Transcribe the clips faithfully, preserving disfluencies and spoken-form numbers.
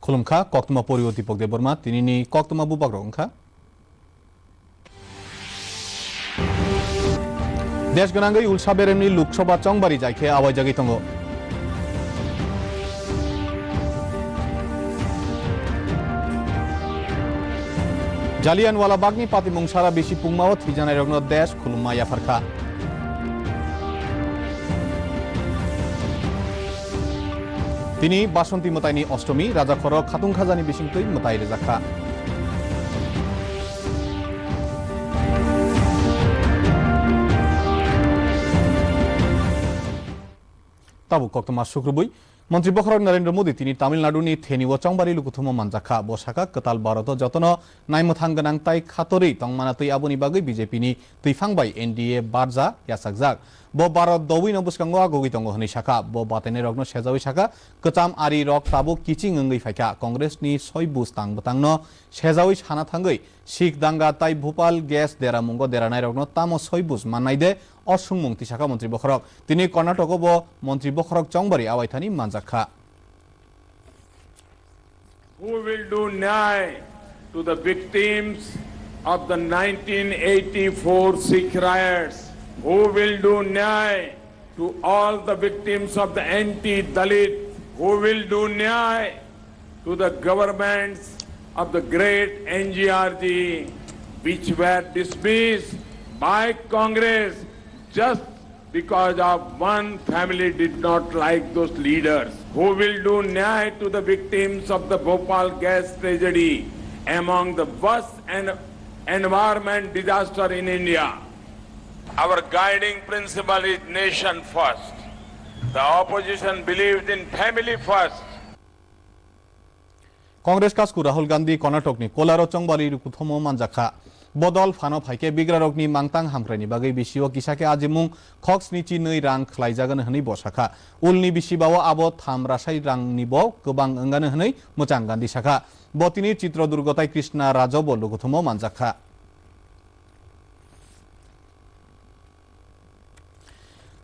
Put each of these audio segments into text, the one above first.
Khulumkha, koktwma poriwo Dipak Debbarma, tinini koktwma bubagrok wngkha. Desh gwnangwi ulsa beremni Lok Sabha chongbari jai khe awaijagwi tongo. Jallianwala Bagni patimung sara bisi pungmao thwijanairokno desh khulumma yapharkha. Tini Basanti mwtaini Ostomi, raja khoro khatung khajani bisingtwi mwtai rwjakha. Tabuk koktwma sukrubui. Montri bokhorok Narendra Modi tini Tamil Naduni Theni o chongbari lukuthumo manjakha. Bo sakha, kwtal Bharoto jotono naimwthang gwnang tai khatorwi tongmana twi aboni bagwi B J P ni twiphang bai N D A barja yachakjak. Bo Bharat dowino bwskango agogwi tongo hwnwi sakha. Bo batainairokno sejawi sakha, kwcham arirok tabuk kiching wngwi phaikha. Congress ni soi buj tang bwtangno sejawi sana thangwi Sikh danga tai Bhopal gas deramungo deranairokno tamo soi buj mannai de, o swngmung tisakha montri bokhorok. Tini Karnatoko bo montri bokhorok chongbari awaithani manjakha. Who will do nyay to the victims of the nineteen eighty-four Sikh riots? Who will do nyay to all the victims of the anti-Dalit? Who will do nyay to the governments of the great N G R G, which were dismissed by Congress just because of one family did not like those leaders? Who will do nyay to the victims of the Bhopal gas tragedy, among the worst en- environment disaster in India? Our guiding principle is nation first. The opposition believes in family first. Congress kasku Rahul Gandhi Karnatokni Kolaro chongbari lukuthumo manjakha. Bodol phano phaikhe bigrarokni mangtang hamkraini bagwi bisio kisa khe ajimung khok sni chi nwi rang khlaijagano hwnwi bo sakha. Ulni bisi bao abo tham rasai rangni bo kwbang wngano hwnwi mwchang Gandhi sakha. Bo tini Chitrodurgo tai Krishna Rajo bo lukuthumo manjakha.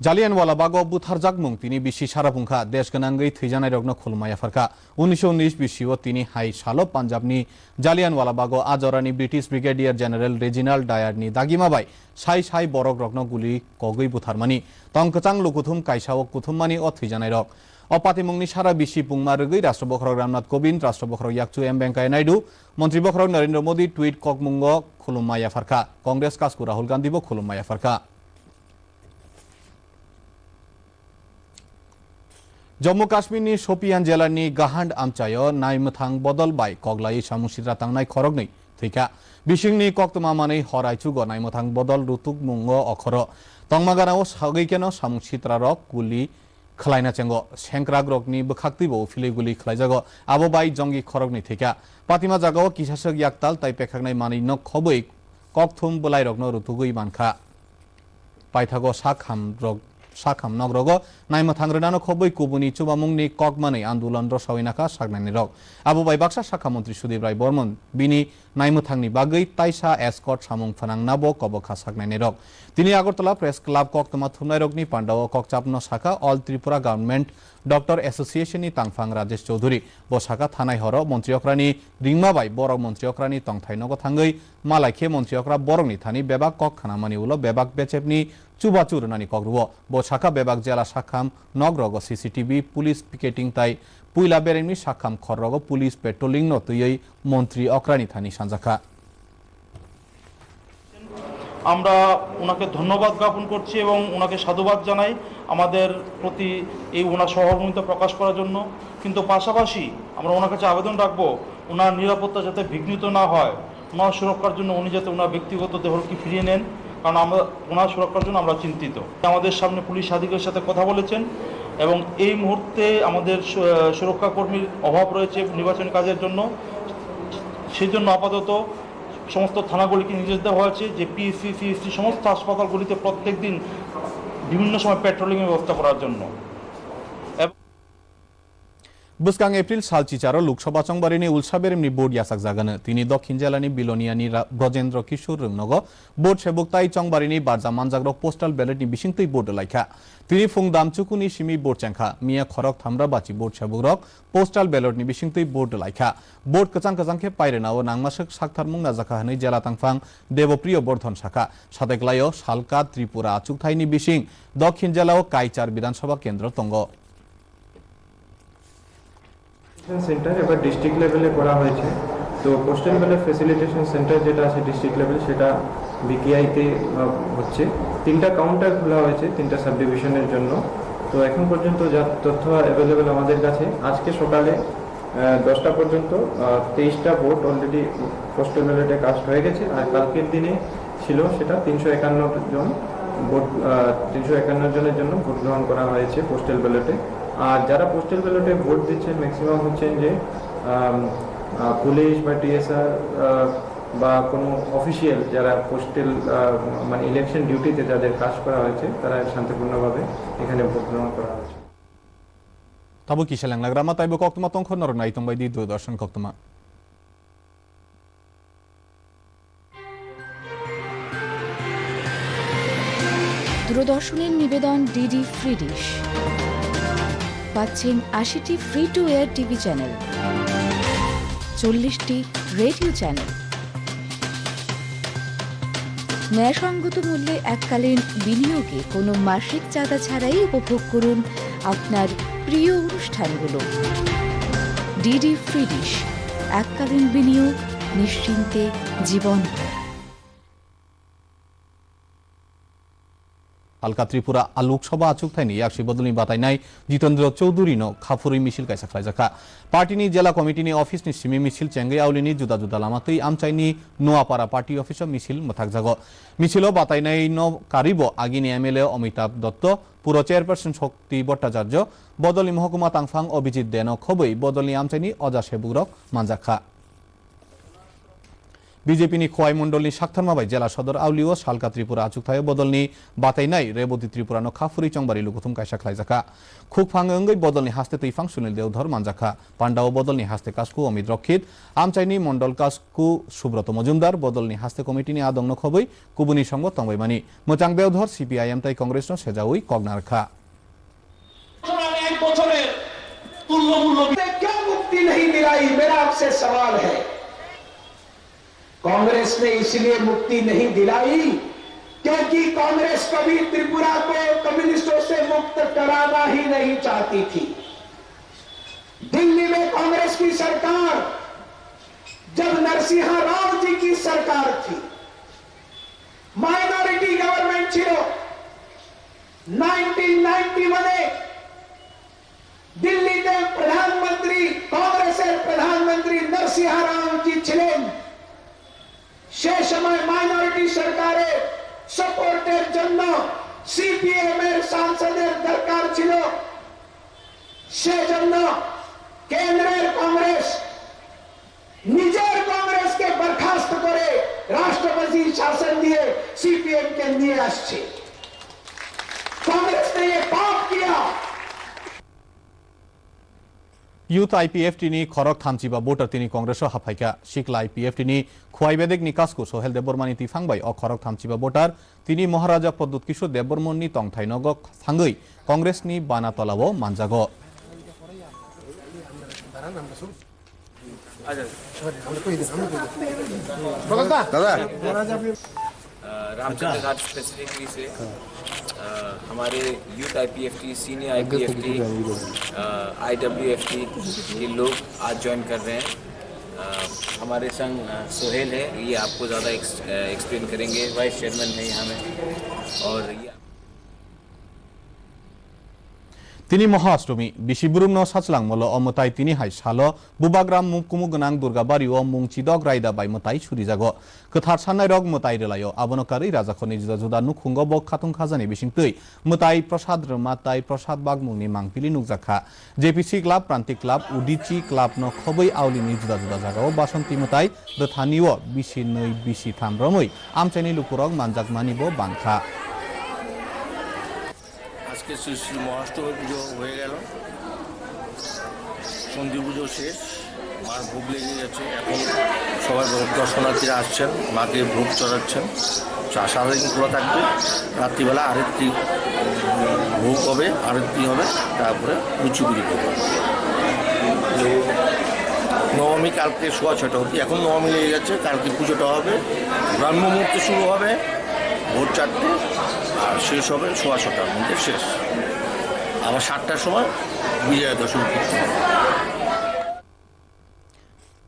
Jallianwala Bago butharjakmung tini bisi sara bungkha, desh gwnangwi thwijanairokno khulumma yapharkha. Unisho unis bisio tini hai salo Punjabni Jallianwala Bago a jorani British Brigadier General Reginald Dyer ni dagima bai sai sai borokrokno guli kogwi butharmani, tong kwchang lukuthum kaisa o kuthummani o thwijanairok. O patimungni sara bisi pungma rwgwi Rashtra Bokhorok Ramnath Kobind, Rashtra Bokhorok Yakchu M Venkaiah Naidu, Montri Bokhorok Narendra Modi tweet kokmungo khulumma yapharkha. Congress kasku Rahul Gandhi bo khulumma yapharkha. Jammu Kashmirni Shopian jelani Gahand amchaio naimwthang bodol bai koklaiwi samung sitra tangnai khoroknwi thwikha. Bisingni koktwma manwi hor aichugo naimwthang bodol rutukmungo okhoro. Tongma ganao sagwi keno samung sitrarok guli khwlaina chengo. Sengkrakrokni bwkhaktwibo uphilwi guli khwlaijago. Abo bai jongi khoroknwi thwikha. Patima jagao kisaswk yaktal tai pekhaknai manwino khobwi kokthum bwlairokno rutugwi mankha. Paithago sakham rok, sakham nok rogo naimwthang rwnano khobwi kubuni chubamungni kok manwi andolon rwsawi nakha saknani rok. Abo bai baksa sakha montri Sudip Rai Bormon bini naimwthangni bagwi taisa escort samung phwnang nabo kobokha saknani rok. Tini Agartala Press Club koktwma thumnairokni pandao kokchapno sakha All Tripura Government Doctor Association ni tangphang Rajesh Chaudhuri. Bo sakha thanai horo montri okrani ringma bai borok montri okrani tongthai nogo thangwi malai khe montri okra borokni thani bebak kok khanamani ulo bebak bechepni chubachu rwnani kok rwo. Bo sakha bebak jela sakham nok rogo C C T V, police picketing tai puila beremni sakham khor rogo police patrolling no twiwi montri okrani thani sanjakha. আমরা ওনাকে ধন্যবাদ জ্ঞাপন করছি এবং ওনাকে সাধুবাদ জানাই আমাদের প্রতি এই ওনার সহমর্মিতা প্রকাশ করার জন্য। কিন্তু পাশাপাশি আমরা ওনার কাছে আবেদন রাখবো, ওনার নিরাপত্তা যাতে বিঘ্নিত না হয়, ওনার সুরক্ষার জন্য উনি যাতে ওনার ব্যক্তিগত দেহরক্ষী ফিরিয়ে নেন, কারণ আমরা ওনার সুরক্ষার জন্য আমরা চিন্তিত। আমাদের সামনে পুলিশ আধিকারিকের সাথে কথা বলেছেন এবং এই মুহূর্তে আমাদের সু-, সুরক্ষাকর্মীর অভাব রয়েছে নির্বাচনী কাজের জন্য, সেই জন্য আপাতত সমস্ত থানাগুলিকে নির্দেশ দেওয়া হয়েছে যে পিএসসি, সিএসসি সমস্ত হাসপাতালগুলিতে প্রত্যেক দিন বিভিন্ন সময় প্যাট্রোলিংয়ের ব্যবস্থা করার জন্য। এবং Bwskang April sal chicharo Lok Sabha chongbarini ulsa beremni vote yachakjagano. Tini Dokhin jelani Biloniani Ra-, Brojendra Kishore Rwngnogo vote sebuk tai chongbarini barja manjakrok postal ballotni bisingtwi vote rwlaikha. Tini phung damchukuni simi vote chengkha. Miya khorok thamra bachi vote sebukrok postal ballotni bisingtwi vote rwlaikha. Vote kwchang kwchang khe pairwnao nangmaswk sakthar mung najakha hwnwi jela tangphang Debopriyo Bordhon sakha. Sateklaio salka Tripura achukthayni bising Dokhin jelao Kaichar Bidhan Sabha kendro tongo. Centre এবার ডিস্ট্রিক্ট লেভেলে করা হয়েছে। তো postal ballot facilitation centre যেটা আছে district level, সেটা বিকেআইতে হচ্ছে। তিনটা কাউন্টার খোলা হয়েছে তিনটা সাব ডিভিশনের জন্য। তো এখন পর্যন্ত যা তথ্য অ্যাভেলেবল আমাদের কাছে, আজকে সকালে আহ, দশটা পর্যন্ত আহ, তেইশটা ভোট অলরেডি পোস্টাল ব্যালটে কাস্ট হয়ে গেছে। আর কালকের দিনে ছিল সেটা তিনশো একান্ন জন ভোট, আহ, তিনশো একান্ন জনের জন্য ভোট গ্রহণ করা হয়েছে পোস্টাল ব্যালটে। আর যারা পোস্টাল ব্যালটে ভোট দিচ্ছেন, ম্যাক্সিমাম হচ্ছেন যে আম, আহ, পুলিশ বা টিএসআর বা কোনো অফিসিয়াল যারা পোস্টাল, আহ, মানে ইলেকশন ডিউটিতে যাদের কাজ করা হয়েছে, তারা শান্তিপূর্ণভাবে এখানে ভোট গ্রহণ করা হয়েছে। Tabuk kisa lenglagrama taibo koktwma tongkho norok nai tongbai di Doordarshan koktwma. দূরদর্শনের নিবেদন ডিডি ফ্রি ডিশ। পাচ্ছেন আশিটি free to air TV channel, চল্লিশটি রেডিও চ্যানেল। ন্যায়সঙ্গত মূল্যে এককালীন বিনিয়োগে কোনো মাসিক চাঁদা ছাড়াই উপভোগ করুন আপনার প্রিয় অনুষ্ঠানগুলো। ডিডি ফ্রি ডিশ, এককালীন বিনিয়োগ, নিশ্চিন্তে জীবন। Alka Tripura a Lok Sabha achukthai ni yaksi bodol ni batai nai Jitendra Chowdhury no khaphurwi misil kaisa khlaijakha. Party ni Jela Committee ni office ni simi misil chengwi auli ni juda juda lama twi amchai ni Noapara party office o misil mwthakjago. Misil o batai nai no karwi bo agini M L A Amitabh Dotto, puro chairperson Shakti Bhattacharya, bodol ni mohokuma tangphang Abhijit De no khobwi bodol ni amchai ni oja sebukrok manjakha. B J P ni Khowai Mondol ni Saktharma bai Jela Sodor auli o Salka Tripura achukthai o bodol ni batai nai Reboti Tripura no khaphurwi chongbari lukuthum kaisa khlaijakha. Khukphang wngwi bodol ni haste twiphang Sunil Deodhor manjakha. Panda o bodol ni haste kasku Amit Rokkhit, amchai ni Mondol kasku Subroto Mojumdar, bodol ni haste committee ni adong no khobwi kubuni songbo tongbai mani. Mwchang Deodhor C P I M tai Congress no sejawi kok narwkha. বছরের তুল্যমূল্য। क्यों मुक्ति नहीं दिलाई, मेरा आपसे सवाल है। कांग्रेस ने इसलिए मुक्ति नहीं दिलाई क्योंकि कांग्रेस कभी त्रिपुरा को कम्युनिस्टों से मुक्त कराना ही नहीं चाहती थी। दिल्ली में कांग्रेस की सरकार, जब नरसिंहा राव जी की सरकार थी, মাইনরিটি গভর্নমেন্ট ছিল। নাইনটিন নাইনটি ওয়ানে দিল্লিতে প্রধানমন্ত্রী, কংগ্রেসের প্রধানমন্ত্রী নরসিংহ রাও জি ছিলেন। সে সময় মাইনরিটি সরকারের সাপোর্টের জন্য সিপিএম এর সাংসদের দরকার ছিল। সেজন্য কেন্দ্রের কংগ্রেস নিজের কংগ্রেসকে বরখাস্ত করে রাষ্ট্রপতি শাসন দিয়ে সিপিএম কে নিয়ে আসছে। कांग्रेस ने ये पाप किया। Youth I P F T ni khorok thamchiba voter tini Congress o haphaikha. Sikla I P F T ni Khowai Bedek ni kasku Sohel Debbarma ni twiphang bai o khorok thamchiba voter tini Maharaja Pradyut Kishore Debbarma ni tongthai nogo thangwi Congress ni bana tola o manjago. দাদা। আহ, রামচন্দ্র ঘাট স্পেসিফিকলি সে, আহ, हमारे youth IPFT, senior IPFT, आह, आईडब्ल्यूएफटी के लोग आज ज्वाइन कर रहे हैं। आह, हमारे संग, आह, सोहेल है, ये आपको ज़्यादा एक्स-, आह, एक्सप्लेन करेंगे। वाइस चेयरमैन है यहाँ में। और ये Tini Moha Ashtomi, bisi burumno sachwlang molo o mwtai tini hai salo Bubagra mung kumu gwnang Durga Bari o mung chidok raida bai mwtai surijago. Kwthar sannairok mwtai rwlaio, abono karwi Rajakhorni juda juda nukhungo bo khatung khajani bisingtwi mwtai prosad rwma tai prosad bagmungni mangpili nukjakha. J P C Club, Pranti Club, Udichi Club no khobwi aulini juda juda jagao Basonti mwtai rwthani o bisi nwi bisi tham romwi amchaini lukurok manjakmani bo bangkha. আজকে শ্রী শ্রী মহাষ্টমী পুজো হয়ে গেল। সন্ধি পুজো শেষ, মার ভোগ লেগে গেছে। এখন সবাই দ-, দর্শনার্থীরা আসছেন, মাকে ভোগ চড়াচ্ছেন। চা-, সারাদিন খোলা থাকবে। রাত্রিবেলা আরতি, ভোগ হবে, আরতি হবে, তারপরে লুচিপুরি হবে। নবমী কালকে সোয়া ছয়টা অবধি। এখন নবমী লেগে গেছে, কালকে পুজোটা হবে। ব্রাহ্ম মুহূর্তে শুরু হবে ভোর চারটে, আর শেষ হবে সোয়া ছটার মধ্যে শেষ। আবার সাতটার সময় বিজয়া দশমী কীর্তন।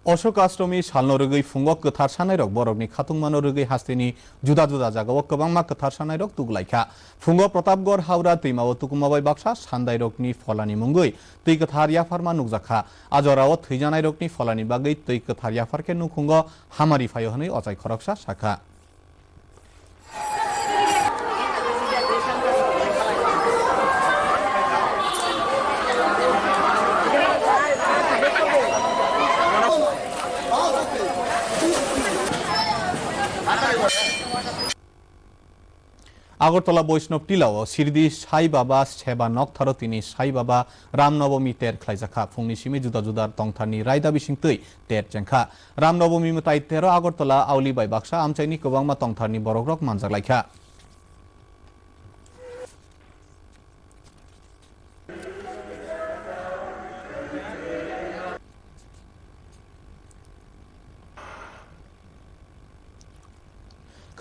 Ashok Ashtomi salno rwgwi phungo kwthar sanairok borokni khatungmano rwgwi hasteni juda juda jagao kwbangma kwthar sanairok tuglaikha. Phungo Pratapgarh Howrah twimao tukumma bai baksa sandairokni pholani mungwi twi kwthar yapharma nukjakha. A jorao thwijanairokni pholani bagwi twi kwthar yapharkhe nukhungo hamari phaio hwnwi ochai khoroksa sakha. Agartala Boishnab Tilao Shirdi Sai Baba Seba Noktharo tini Sai Baba Ram Nobomi ter khlaijakha. Phungni simi juda juda tongtharni raida bisingtwi ter chengkha. Ram Nobomi mwtai tero Agartala Auli bai baksa amchaini kwbangma tongtharni borokrok manjak laikha.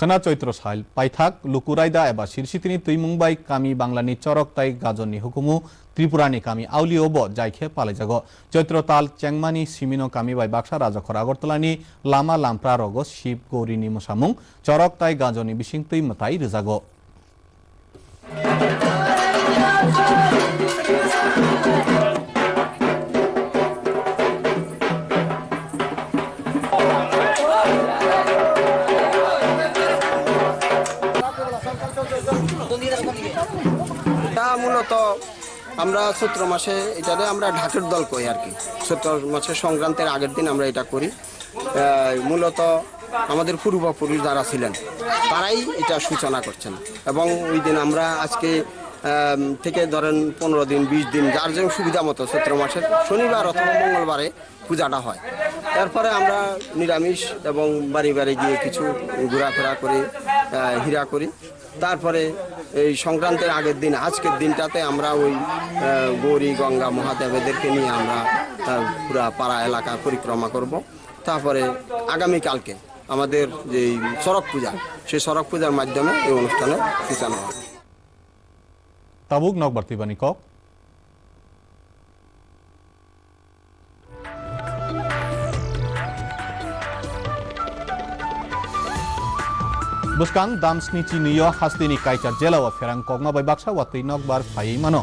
Khwna Choitro sal paithak Lukuraida eba Sirsitini twimung bai kami Banglani Chorok tai Gajonni hukumu Tripurani kami Aulio bo jaikhe palaijago. Choitro tal chengmani simino kami bai baksa Rajakhor Agartalani lama lampra rogo Shib Gaurini mwsamung, chorok tai ganjoni bisingtwi mwtai rwjago. এটা মূলত আমরা চৈত্র মাসে এটারে আমরা ঢাকের দল কই আর কি। চৈত্র মাসের সংক্রান্তির আগের দিন আমরা এটা করি। আহ, মূলত আমাদের পূর্বপুরুষ যারা ছিলেন, তারাই এটা সূচনা করছেন। এবং ওই দিন আমরা আজকে, আম, থেকে ধরেন পনেরো দিন, বিশ দিন, যার যে সুবিধা মতো চৈত্র মাসের শনিবার অথবা মঙ্গলবারে পূজাটা হয়। এরপরে আমরা নিরামিষ এবং বাড়ি বাড়ি গিয়ে কিছু ঘোরাফেরা করি, আহ, হীরা করি। তারপরে এই সংক্রান্তির আগের দিন, আজকের দিনটাতে আমরা ওই, আহ, গৌরী, গঙ্গা, মহাদেব এদেরকে নিয়ে আমরা, আহ, পুরা পাড়া এলাকা পরিক্রমা করব। তারপরে আগামীকালকে আমাদের যে এই চড়ক পূজা, সেই চড়ক পূজার মাধ্যমে এই অনুষ্ঠানের সূচনা হবে। Tabuk nokbar twibani kok. Bwskang dam snichi nwi-o hasteni Kaichar jela-o pherang kokma bai baksa watwi nokbar phaiwi mano.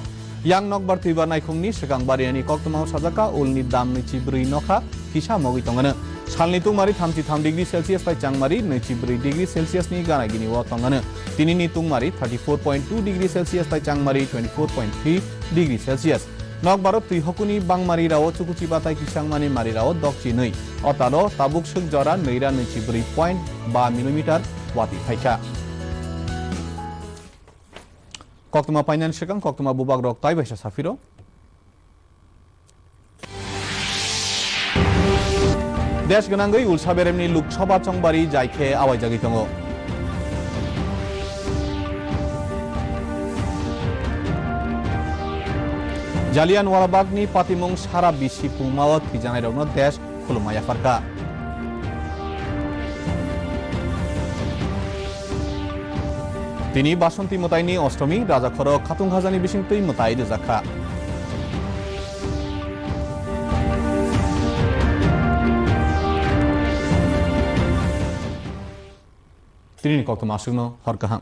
Yang nokbar twiba naikhungni swkang bariyani koktwmao sajak kha ulni dam nwichi bwrwi nokha kisa mogwi tongano. Salni tungmari thamchi tham degree Celsius tai changmari nwichi bwrwi degree Celsius ni gana gini-o tongano. Tinini tungmari thirty four point two degree Celsius tai changmari twenty four point three degree Celsius. Nokbaro twi hokuni bangmari rao chukuchi batai kisangmani mari rao dokchi nwi. O talo tabuk swk jora nwi ra nwichi bwrwi point ba millimeter watwi phaikha. Koktwma painani swkang koktwma bubak rok tai baisa saphiro. Desh gwnangwi ulsa beremni Lok Sabha chongbari jai khe awaijagwi tongo. Jallianwala Bagh ni patimung sara bisi pungmao thwijanairokno desh khulumma yapharkha. Tini Basonti mwtaini Ostomi, rajakhoro khatung khajani bisingtwi mwtai rwjakha. Tinini koktwma aswkno hor kaham.